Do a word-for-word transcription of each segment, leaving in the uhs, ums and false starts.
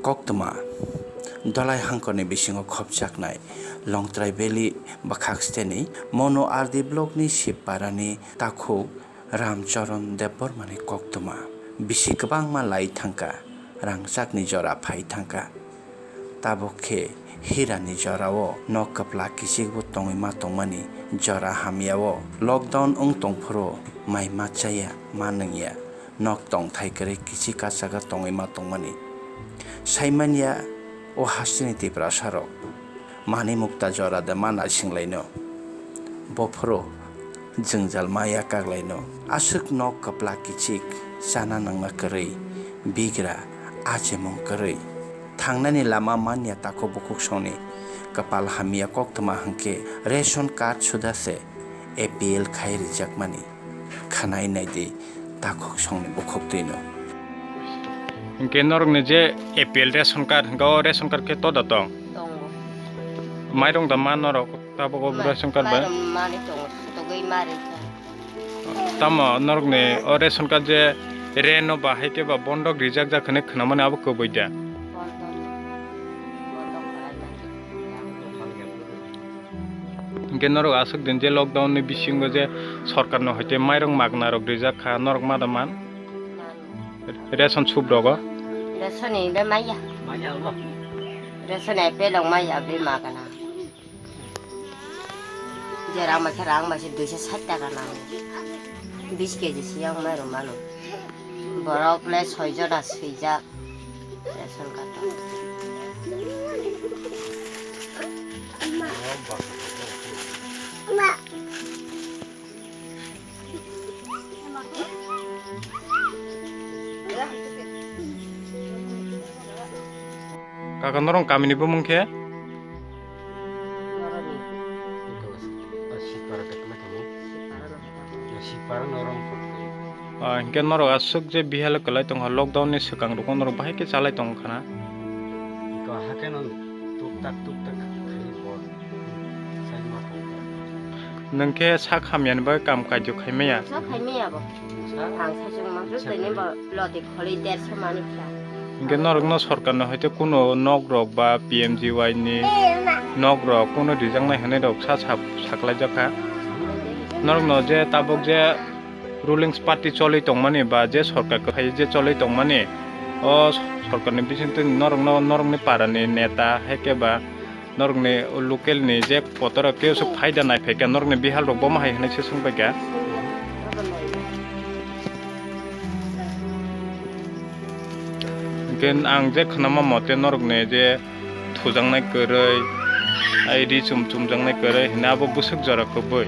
Koktwma, Dolai hangkorni bisingo khopjaknai Longtrai Valley bwkhak steni Monu R D blockni Sibparani takhuk Ramcharan Debbarmani koktwma. Bisi kwbangma lai thangkha, rangchakni jora phai thangkha. Tabuk khe hirani jorao nok kwplak kichikbo tongwi ma tongmani jora hamyao lockdown wng tongphuru mai ma chaya, ma nungya. Nok tongthai kwrwi kichik kachaga tongwi ma tongmani. Saimanya o hasteni Tiprasarok manwi mukta jora de ma naisinglaino. Bophuru jwngjal ma yakaklaino. Aswk nok kwplak kichik, chana nangna kwrwi, bigra, achemung kwrwi. Thangnani lama manya takhuk bukhuksongni kwpal hamya koktwma hwnkhe ration card suda se A P L khai rijakmani. Khwnai naidi takhuksongni bukhuktwino. Hinkhe norokni je A P L ration card hinkhe o ration card khe toda tong? Tongo. Mairung da ma norok tabuk o ration card bai? Mairung mani tongo, sutugwi ma rikha. Tamo norokni o ration card je reno ba hai khe ba bondok rijak jak hinwi khwnamani abo kwbui da? Bondok. Bondok khlai mani. Hinkhe norok aswk din je lockdown ni bisingo je sorkar no hoite mairung magna rok rijak kha, norok ma da man? Ration soup rogo? Ration ni be maya. Ration ni pelong maya be magna. Je rang bai khe rang bai se duiso sait taka nango. Bis keji siyang mairung mano. Borok le soi jona swijak. Ration card o. Kaka, norok kamini bumung khe? Norokni. Ito, ah, Sipara de kena kamu? Sipara no. Ya, Sipara norok. Ah, hinkhe norok aswk je bihalo kwlai tongkha, lockdown ni swkang rok norok bahai khe chalai tongkha na? Ito, hakhe no tuk tak, tuk tak khaini bol. Sai ma tongkha. Nwng khe sak hamyani bagwi kam kaijo khai maya? Sak khai maya bo. Ang saichung ma, tini bo loti kholi derso mani kha. Hinkhe norokno sorkarno hoite kuno nok rok ba P M G Y ni nok rok kuno rijaknai hinwi rok sa sa saklaijak kha. Norokno je tabuk je ruling party choli tongmani ba je sorkar kwthai je choli tongmani, o sorkarni bisingtwi norokno, norokni parani neta hai khe ba norokni local ni je kotor khe sok phaida nai phaikha, norokni bihal rok bomo hai hinwi se swngbaikha. Hinkhe ang je khwnama mote norokni je thujaknai kwrwi, ai ri chum chumjaknai kwrwi hinwi abo bwswk jora kubui.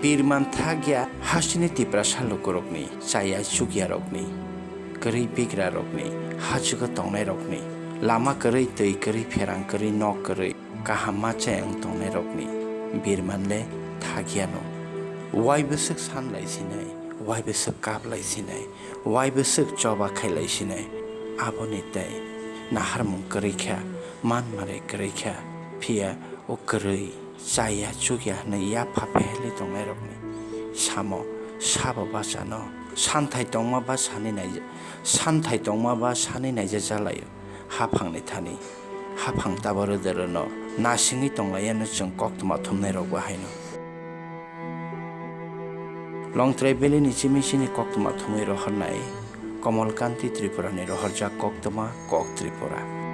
Birman thakya hasteni Tiprasa lukurokni, chaya chukyarokni, kwrwi bigrarokni, hachugo tongnairokni, lama kwrwi, twi kwrwi, pherang kwrwi, nok kwrwi, kaham ma chaya wng tongnairokni birman le thakyano. Wai bwswk san lai sinai, wai bwswk kap lai sinai, wai bwswk choba khai lai sinai, aboni tei naharmung kwrwi kha, manmare kwrwi kha, phiya o kwrwi chaya chukya hwnwi yapha phehelwi tongnairokni samo sabo bachano santhai tongma ba sani naija-, santhai tongma ba sani naija jalaio. Haphangni thani, haphang tabo rwdwrwno nasingwi tonglaiyano chwng koktwma thumnairokbo haino. Longtrai Valley ni chimi chini koktwma thumwi rohornai Komolkanti Tripura ni rohorjak koktwma Kok Tripura.